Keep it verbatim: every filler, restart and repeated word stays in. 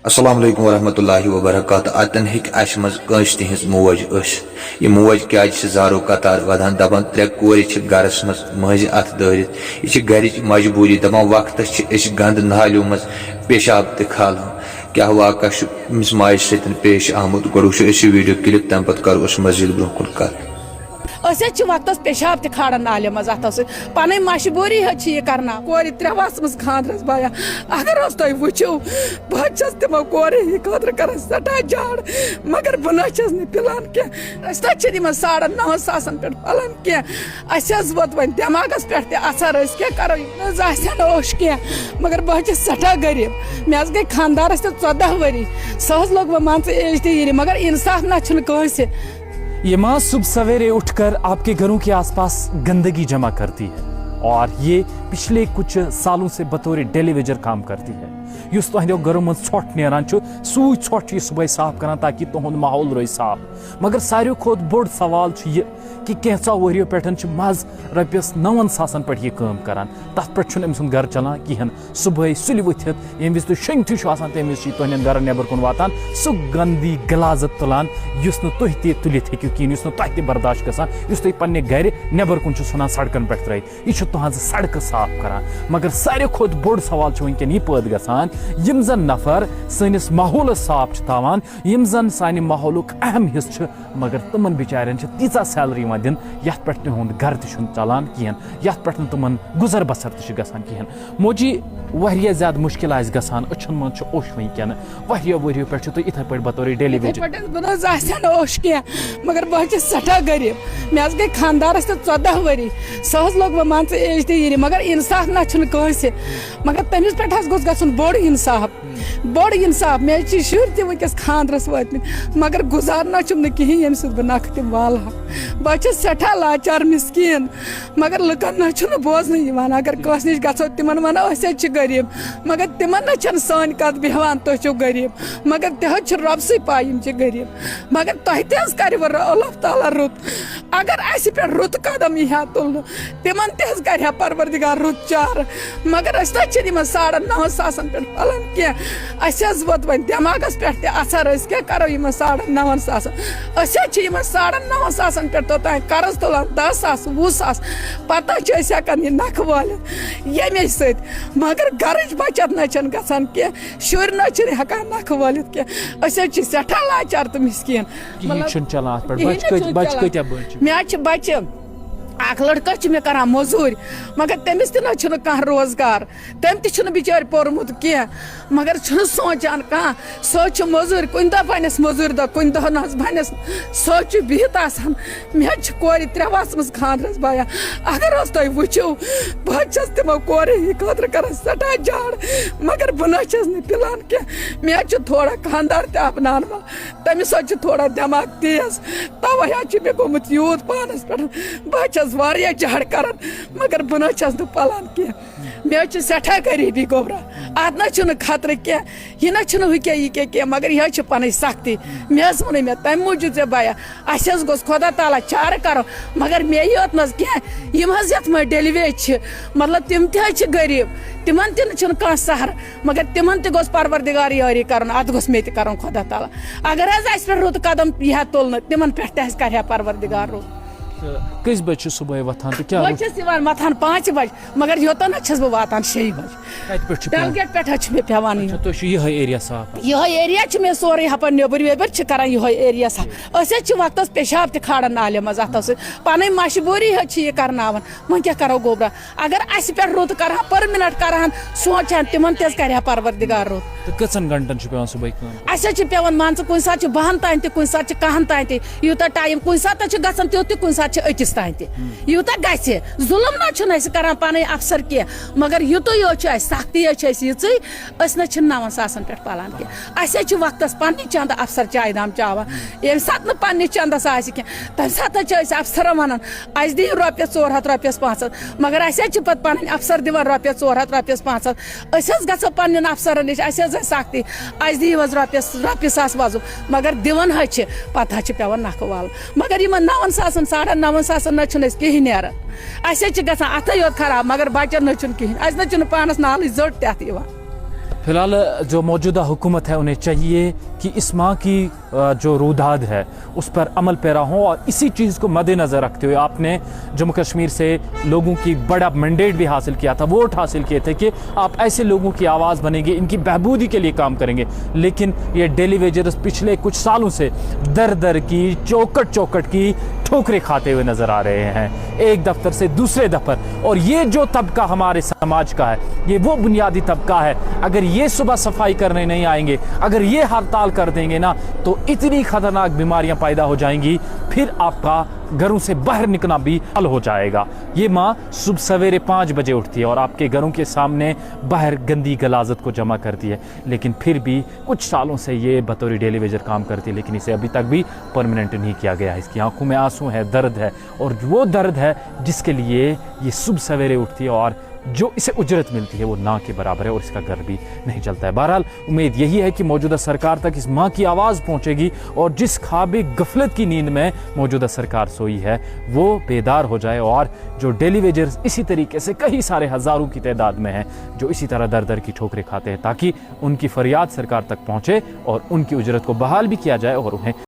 السلام علیکم ورحمۃ اللہ وبرکاتہ۔ اتٮ۪ن ہیٚکہِ اسہِ منٛز کٲنٛسہِ تہِ ہٕنٛز موج ٲسِتھ۔ یہِ موج کیازِ چھِ زارو قطار ودان، دپان ترٛےٚ کورِ چھِ گرس منٛز مٲنٛزِ اتھٕ دٲرِتھ؟ یہِ چھِ گرِچ مجبوٗری، دپان وقتس چھِ أسۍ گنٛدٕ نالیو منٛز پیشاب تہِ کھالان۔ کیٛاہ واقعہ چھُ أمِس ماجہِ سۭتۍ پیش آمُت؟ گۄڈٕ وٕچھو أسۍ یہِ ویڈیو کلپ، تمہِ پتہٕ کرو أسۍ مزید برونٛہہ کُن کتھ۔ أسۍ حظ چھِ وقتس پیشاب تہِ کھالان نالیو منٛز اتھو سۭتۍ۔ پنٕنۍ مجبوٗری حظ چھِ یہِ کرناوان۔ کورِ ترٛےٚ وژھمٕژ خاندرس بایا، اگر حظ تُہۍ وٕچھِو، بہٕ حظ چھَس تِمو کورِ ہِنٛدِ خٲطرٕ کران سٮ۪ٹھاہ جاڑ، مگر بہٕ نہ حظ چھَس نہٕ پِلان کینٛہہ۔ أسۍ نہ حظ چھِنہٕ یِمن ساڑن نَوَن ساسن پٮ۪ٹھ پَلان کینٛہہ۔ اَسہِ حظ ووت وۄنۍ دٮ۪ماغس پٮ۪ٹھ تہِ اثر، أسۍ کیٛاہ کرو؟ یہِ نہ حظ آسہِ ہا نہٕ اوش کینٛہہ، مگر بہٕ حظ چھَس سٮ۪ٹھاہ غریٖب۔ مےٚ حظ گٔے خاندارس تہِ ژۄداہ ؤری، سۄ حظ لوٚگ وۄنۍ مان ژٕ ایج تہِ یِنہِ، مگر انصاف نہ چھُنہٕ کٲنٛسہِ۔ یہ ماں صبح سویرے اٹھ کر آپ کے گھروں کے آس پاس گندگی جمع کرتی ہے اور یہ پچھلے کچھ سالوں سے بطور ڈیلی ویجر کام کرتی ہے۔ یُس تُہنٛدیو گھرو منٛز ژھۄٹھ نیران چھُ، سُے ژھۄٹھ چھُ یہِ صبحٲے صاف کران تاکہ تُہُنٛد ماحول روزِ صاف۔ مگر ساروی کھۄتہٕ بوٚڑ سوال چھُ یہِ کہِ کینٛژھو ؤرِیو پٮ۪ٹھ چھِ محض رۄپیَس نَوَن ساسَن پٮ۪ٹھ یہِ کٲم کران۔ تَتھ پٮ۪ٹھ چھُنہٕ أمۍ سُنٛد گرٕ چلان کِہیٖنۍ۔ صبحٲے سُلہِ ؤتھِتھ ییٚمہِ وِزِ تُہۍ شۄنٛگۍ تھٕے چھِو آسان، تَمہِ وِزِ چھِ یہِ تُہنٛدٮ۪ن گرَن نٮ۪بر کُن واتان سُہ گندی غلازت تُلان، یُس نہٕ تُہۍ تہِ تُلِتھ ہیٚکِو کِہیٖنۍ، یُس نہٕ تۄہہِ تہِ برداشت گژھان، یُس تُہۍ پننہِ گرِ نٮ۪بر کُن چھِو ژھٕنان سڑکن پٮ۪ٹھ ترٲوِتھ۔ یہِ چھُ تُہنٛزٕ سڑکہٕ صاف کران۔ مگر ساروی کھۄتہٕ بوٚڑ سوال چھُ وٕنکیٚن یہِ پٲدٕ گژھان، یِم زن نفر سٲنِس ماحولس صاف چھِ تھاوان، یِم زن سانہِ ماحولُک اہم حصہٕ چھِ، مگر تِمن بِچارٮ۪ن چھِ تیٖژاہ سیلری یِوان دِنہٕ، یتھ پٮ۪ٹھ تِہُنٛد گرٕ تہِ چھُنہٕ چلان کِہیٖنۍ، یتھ پٮ۪ٹھ نہٕ تِمن گُزر بسر تہِ چھِ گژھان کِہیٖنۍ۔ موجی، واریاہ زیادٕ مُشکل آسہِ گژھان، أچھن منٛز چھُ اوٚش وٕنکیٚن، واریاہ ؤرِیو پٮ۪ٹھ چھُ تُہۍ یِتھے پٲٹھۍ بطور ڈیلی ویجر۔ پٲٹھۍ بہٕ نہ حظ آسہِ ہا نہٕ اوٚش کینٛہہ، مگر بہٕ حظ چھَس سٮ۪ٹھاہ غریٖب۔ مےٚ حظ گٔے خانٛدارَس تہِ ژۄداہ ؤری، سۄ حظ لوٚگ وۄنۍ مان ژٕ ایج تہِ یِنہِ، مگر انصاف نہ چھُنہٕ کٲنٛسہِ۔ مگر تٔمِس پٮ۪ٹھ حظ گوٚژھ گژھُن بوٚڑ انصاف، بوٚڑ انصاف۔ مےٚ حظ چھِ شُرۍ تہِ وٕنکیٚس خانٛدرَس وٲتمٕتۍ، مگر گُزار نہ چھُم نہٕ کِہیٖنۍ ییٚمہِ سۭتۍ بہٕ نَکھٕ تِم والہٕ ہا۔ بہٕ حظ چھَس سٮ۪ٹھاہ لاچار مسکیٖن، مگر لُکَن نہ چھُنہٕ بوزنہٕ یِوان۔ اگر کٲنٛسہِ نِش گژھو، تِمَن وَنو أسۍ حظ چھِ غریٖب، مگر تِمَن نہ چھَنہٕ سٲنۍ کَتھ بیٚہوان، تُہۍ چھِو غریٖب۔ مگر تہِ حظ چھِ رۄبسٕے پَے یِم چھِ غریٖب۔ مگر تۄہہِ تہِ حظ کَرِ وۄنۍ اللہ تعالیٰ رُت۔ اگر اَسہِ پٮ۪ٹھ رُت قدم یی ہا تُلنہٕ، تِمَن تہِ حظ کَرِ ہا پروردگار رُت چارٕ۔ مگر أسۍ نہ حظ چھِنہٕ یِمَن ساڑَن نَوَن ساسَن پٮ۪ٹھ پَلان کینٛہہ۔ اَسہِ حظ ووت وۄنۍ دٮ۪ماغَس پٮ۪ٹھ تہِ اَثر، أسۍ کیٛاہ کَرو یِمَن ساڑَن نَوَن ساسَن؟ أسۍ حظ چھِ یِمَن ساڑَن نَوَن ساسَن پٮ۪ٹھ توٚتام قرض تُلان، دَہ ساس، وُہ ساس، پَتہٕ حظ چھِ أسۍ ہٮ۪کان یہِ نَکھٕ وٲلِتھ ییٚمے سۭتۍ۔ مگر گَرٕچ بَچَت نہ چھَنہٕ گژھان کینٛہہ، شُرۍ نہ چھِنہٕ ہٮ۪کان نَکھٕ وٲلِتھ کینٛہہ۔ أسۍ حظ چھِ سٮ۪ٹھاہ لاچار تہٕ مِسکیٖن۔ کِہیٖنۍ مطلب، چھُنہٕ چلان اَتھ پٮ۪ٹھ۔ کِہیٖنۍ بَچہِ کۭتۍ، چھُنہٕ بَچہِ چلان۔ کۭتیٛاہ بٔڑۍ چھِ؟ مےٚ حظ چھِ بَچہِ، اَکھ لٔڑکہٕ چھِ مےٚ کَران مٔزوٗرۍ، مگر تٔمِس تہِ نہ حظ چھُنہٕ کانٛہہ روزگار، تٔمۍ تہِ چھُنہٕ بِچٲرۍ پوٚرمُت کینٛہہ، مگر چھُنہٕ سونٛچان کانٛہہ۔ سُہ حظ چھُ مٔزوٗرۍ، کُنہِ دۄہ بَنٮ۪س مٔزوٗرۍ دۄہ، کُنہِ دۄہ نہ حظ بَنٮ۪س۔ سُہ حظ چھُ بِہِتھ آسان۔ مےٚ حظ چھِ کورِ ترٛےٚ وَژھمٕژ خانٛدرَس بایا۔ اگر حظ تُہۍ وٕچھِو، بہٕ حظ چھَس تِمو کورِ ہِنٛدِ خٲطرٕ کَران سٮ۪ٹھاہ جاڑ، مگر بہٕ نہ حظ چھَس نہٕ پِلان کینٛہہ۔ مےٚ حظ چھِ تھوڑا خانٛدار تہِ اَپناونہٕ وول، تٔمِس حظ چھِ تھوڑا دٮ۪ماغ تیز، تَوَے حظ چھِ مےٚ گوٚمُت یوٗت پانَس پٮ۪ٹھ۔ بہٕ حظ چھَس واریاہ جاڑ کَران، مگر بہٕ نہ حظ چھَس نہٕ پَلان کینٛہہ۔ مےٚ حظ چھِ سٮ۪ٹھاہ غریٖبی گوٚبرا، اَتھ نہ حظ چھُنہٕ خطرٕ کینٛہہ، یہِ نہ حظ چھُنہٕ ہُہ کینٛہہ، یہِ کینٛہہ کینٛہہ، مگر یہِ حظ چھِ پَنٕنۍ سختی۔ مےٚ حظ ووٚنُے مےٚ تَمہِ موٗجوٗب ژےٚ بایا، اَسہِ حظ گوٚژھ خۄدا تعالیٰ چارٕ کَرُن، مگر مے یوت نہ حظ کینٛہہ، یِم حظ یَتھ منٛز ڈیلی ویج چھِ، مطلب تِم تہِ حظ چھِ غریٖب، تِمَن تہِ نہٕ چھُنہٕ کانٛہہ سہارٕ، مگر تِمَن تہِ گوٚژھ پروردگار یٲری کَرُن، اَتھ گوٚژھ مےٚ تہِ کَرُن خۄدا تعالیٰ۔ اگر حظ اَسہِ پٮ۪ٹھ رُت قدم یی ہا تُلنہٕ، تِمَن پٮ۪ٹھ تہِ حظ کَرِ ہا پروردگار رُت۔ تہٕ کٔژِ بجہِ چھِ صُبحٲے وۄتھان تہٕ کیٛاہ بہٕ حظ روٗد؟ چھَس یِوان وۄتھان پانٛژِ بجہِ، مگر یوٚتَن حظ چھَس بہٕ واتان شیٚیہِ بجہِ۔ کَتہِ پٮ۪ٹھ چھُ پٮ۪وان؟ ٹنٛگٮ۪ٹ پٮ۪ٹھ حظ چھُ مےٚ پٮ۪وان یُن۔ اچھا، تُہۍ چھُ یِہوٚے ایریا صاف؟ یِہوٚے ایریا چھُ مےٚ سورُے ہپٲرۍ نیٚبٕرۍ ویٚبٕرۍ چھِ کران یِہوٚے ایریا صاف۔ أسۍ حظ چھِ وقتس پیشاب تہِ کھالان نالہِ منٛز اَتھو سۭتۍ۔ پنٕنۍ مجبوٗری حظ چھِ یہِ کرناوان۔ وۄنۍ کیٛاہ کرو گوٚبرا؟ اگر اَسہِ پٮ۪ٹھ رُت کرہن، پٔرمِننٹ کرہن، سونٛچہن، تِمن تہِ حظ کرِ ہا پروردگار رُت۔ تہٕ کٔژَن گھنٹَن چھُ پٮ۪وان صُبحٲے کٲم؟ اَسہِ حظ چھِ پٮ۪وان، مان ژٕ، کُنہِ ساتہٕ چھِ بَہَن تام تہِ، کُنہِ ساتہٕ چھِ کَہَن تام تہِ۔ یوٗتاہ ٹایم، کُنہِ ساتہٕ حظ چھِ گژھان تیُتھ تہِ، کُنہِ ساتہٕ چھِ أکِس تام تہِ۔ یوٗتاہ گژھِ۔ ظُلُم نہ حظ چھُنہٕ اَسہِ کَران پَنٕنۍ اَفسَر کینٛہہ، مگر یُتُے یوت چھُ اَسہِ، سختی حظ چھِ اَسہِ یِژٕے، أسۍ نہ حظ چھِنہٕ نَوَن ساسَن پٮ۪ٹھ پَلان کینٛہہ۔ اَسہِ حظ چھِ وقتَس پَنٕنہِ چَندٕ اَفسَر چایہِ دام چاوان۔ ییٚمہِ ساتہٕ نہٕ پَنٕنِس چَندَس آسہِ کینٛہہ، تَمہِ ساتہٕ حظ چھِ أسۍ اَفسَرَن وَنان، اَسہِ دِیِو رۄپیَس ژور ہَتھ، رۄپیَس پانٛژھ ہَتھ۔ مگر اَسہِ حظ چھِ پَتہٕ پَنٕنۍ اَفسَر دِوان رۄپیَس ژور ہَتھ، رۄپیَس پانٛژھ ہَتھ۔ أسۍ حظ گژھو پننٮ۪ن افسرن نِش، اَسہِ حظ ٲسۍ سختی، اَسہِ دِیِو حظ رۄپیَس، رۄپیہِ ساس وۄزُم، مگر دِوان حظ چھِ، پتہٕ حظ چھِ پٮ۪وان نکھٕ والُن۔ مگر یِمن نَوَن ساسن، ساڑن نَوَن ساسن نہ چھُنہٕ اَسہِ کِہیٖنۍ نیران۔ اَسہِ حظ چھِ گژھان اَتھے یوت خراب، مگر بچن نہ چھُنہٕ کِہیٖنۍ، اَسہِ نہ چھُنہٕ پانس نالٕچ زٔٹ تہِ اَتھ یِوان۔ फिलहाल जो मौजूदा हुकूमत है, उन्हें चाहिए कि इस माँ की अ, जो रुदाद है, उस पर अमल पैरा हों, और इसी चीज़ को मद्देनज़र रखते हुए आपने जम्मू कश्मीर से लोगों की बड़ा मैंडेट भी हासिल किया था, वोट हासिल किए थे कि आप ऐसे लोगों की आवाज़ बनेंगे, इनकी बहबूदी के लिए काम करेंगे। लेकिन ये डेली वेजर्स पिछले कुछ सालों से दर दर की, चौकट चौकट की ठोकरें खाते हुए नजर आ रहे हैं, एक दफ्तर से दूसरे दफ्तर। और ये जो तबका हमारे समाज का है, ये वो बुनियादी तबका है, अगर ये सुबह सफाई करने नहीं आएंगे, अगर ये हड़ताल कर देंगे ना, तो इतनी खतरनाक बीमारियां पैदा हो जाएंगी, फिर आपका घरों से बाहर निकलना भी हल हो जाएगा। ये माँ सुबह सवेरे पाँच बजे उठती है और आपके घरों के सामने बाहर गंदी गलाजत को जमा करती है, लेकिन फिर भी कुछ सालों से ये बतौर डेली वेजर काम करती है, लेकिन इसे अभी तक भी परमानेंट नहीं किया गया है। इसकी आंखों में आंसू है, दर्द है, और वो दर्द है जिसके लिए ये सुबह सवेरे उठती है और जो इसे उजरत मिलती है, वो ना के बराबर है और इसका घर भी नहीं चलता है। बहरहाल, उम्मीद यही है कि मौजूदा सरकार तक इस माँ की आवाज़ पहुँचेगी और जिस ख्वाब गफलत की नींद में मौजूदा सरकार सोई है, वो बेदार हो जाए और जो डेली वेजर्स इसी तरीके से कई सारे हज़ारों की तादाद में हैं, जो इसी तरह दर दर की ठोकरें खाते हैं, ताकि उनकी फरियाद सरकार तक पहुँचे और उनकी उजरत को बहाल भी किया जाए और उन्हें